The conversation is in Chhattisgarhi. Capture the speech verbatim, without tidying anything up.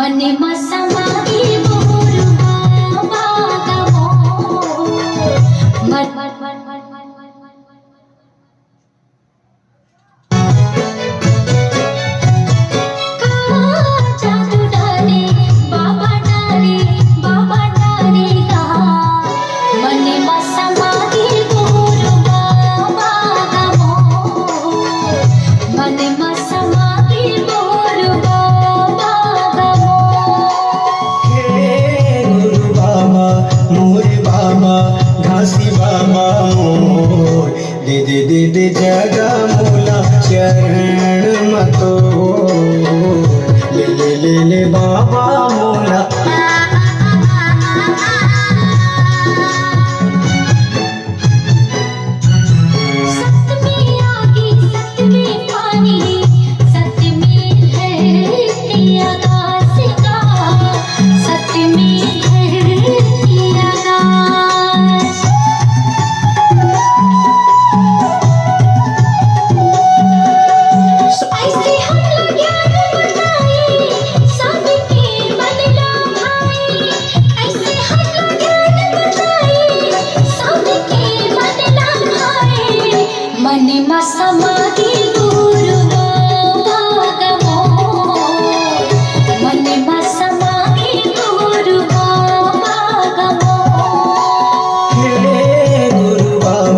मने मसमा के बोरुआ बागा मोर। मन का जादू डाले बाबा डाले, बाबा डाले का। मने मसमा के बोरुआ बागा मोर। मने मसमा के बोरुआ बागा मोर। हे गुरु बाबा, मोरे बाबा, घासी बाबा मोर, दे दे दे दे जगा मोला चरण